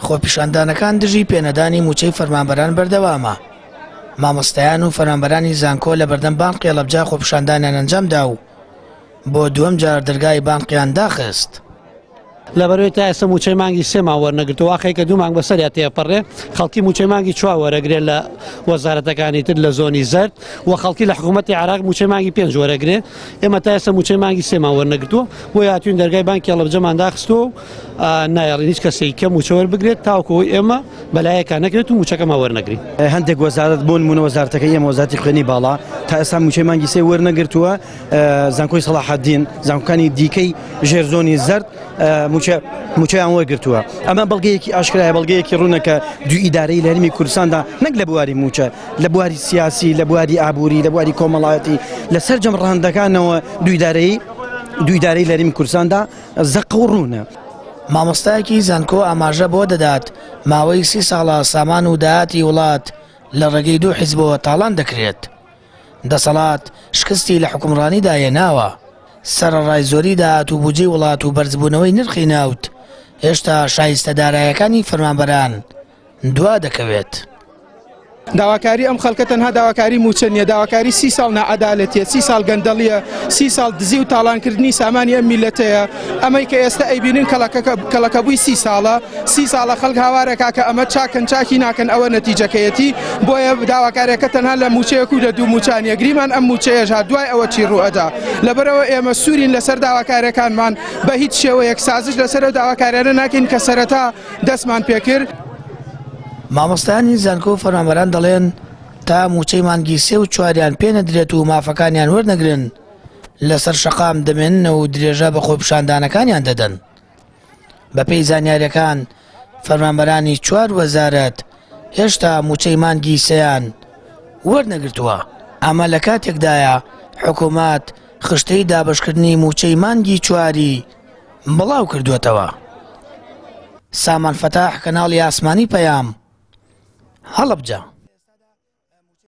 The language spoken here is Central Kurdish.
خۆپیشاندانەکان دژی پێنەدانی مووچەی فەرمانبەران بەردەوامە. مامۆستایان و فەرمانبەرانی زانکۆ لە بەردەم بانقی هەڵەبجە خۆپیشاندانیان ئەنجامدا و بۆ دووەم جار دەرگای بانقیان داخست. لەبەرئەوەی تا ئێستا مووچەی مانگی سێمان وەرنەگرتووە، وا خەریکە دوو مانگ بەسەریا تێپەڕێ، خەڵکی مووچەی مانگی چوار وەرەگرێ لە وەزارەتەکانی تر لە زۆنی زەرد و خەڵکی لە حکوومەتی عێراق مووچەی مانگی پێنج وەرەگرێ، ئێمە تا ئێستا مووچەی مانگی سێمان وەرنەگرتووە، بۆیە هاتووین دەرگای بانکی هەڵەبجەمان داخستووە و نایەڵین هیچ کەسێک کە مووچە وەربگرێت تاوەکو ئەوەی ئێمە بەلایەکا نەکرێت و مووچەکەمان وەرنەگرین. هەندێک وەزارەت بۆ نموونە وەزارەتەکەی ئێمە وەزارەتی خوێندنی باڵا تا ئێستا مووچەی مانگی سێ وەرنەگرتووە، زانکۆی سەڵاحەدین، زانکۆکانی دیکەی ژێر زۆنی زەرد مووچە مووچەیان وەرگرتووە. ئەمە بەڵگەیەکی ئاشکرایە، بەڵگەیەکی ڕوونە کە دوو ئیدارەی لە هەرێمی کوردستاندا نەک لە بواری مووچە، لە بواری سیاسی، لە بواری ئابووری، لە بواری کۆمەڵایەتی، لە سەرجەم ڕەهەندەکانەوە دوو ئیدارەی دوو ئیدارەی لە هەرێمی کوردستاندا زەقە و ڕوونە. مامۆستایەکی زانکۆ ئاماژە بەوە دەدات، ماوەی سی ساڵە سامان و داهاتی وڵات لە ڕێگەی دوو حیزبەوە تاڵان دەکرێت. دەسەڵات شکستی لە حوکمڕانیدا هێناوە. سەرەڕای زۆری داهات و بودجەی وڵات و بەرزبوونەوەی نرخی نەوت، هێشتا شایستە دارایەکانی فەرمانبەران دوا دەکەوێت. داواکاری ئەم خەڵکە تەنها داواکاری مووچە نییە، داواکاری سی ساڵ ناعەدالەتیە، سی ساڵ گەندەڵیە، سی ساڵ دزی و تاڵانکردنی سامانی ئەم میللەتەیە. ئەمەی کە ئێستا ئەیبینن کەڵەکەبووی سی ساڵە، سی ساڵە خەڵک هاوارەکا کە ئەمە چاکن چاکی ناکەن ئەوە نەتیجەکەیەتی، بۆیە داواکاریەکە تەنها لە مووچەیەک و لە دوو مووچە نییە، گریمان ئەم مووچەیەش هات دوای ئەوە چی ڕووئەدا. لەبەرئەوە ئێمە سوورین لەسەر داواکاریەکانمان، بە هیچ شێوەیەک سازش لەسەر ئەو داواکاریانە ناکەین کە سەرەتا دەستمان پێکرد. مامۆستایانی زانکۆ و فەرمانبەران دەڵێن، تا مووچەی مانگی سێ و چواریان پێ نەدرێت و مافەکانیان وەرنەگرن، لەسەر شەقام دەمێننەوە و درێژە بە خۆپیشاندانەکانیان دەدەن. بەپێی زانیارییەکان، فەرمانبەرانی چوار وەزارەت هێشتا مووچەی مانگی سێیان وەرنەگرتووە. ئەمە لە کاتێکدایە حکومەت خشتەی دابەشکردنی مووچەی مانگی چواری بڵاوکردووەتەوە. سامان فەتاح، کەناڵی ئاسمانی پەیام، هەڵەبجە.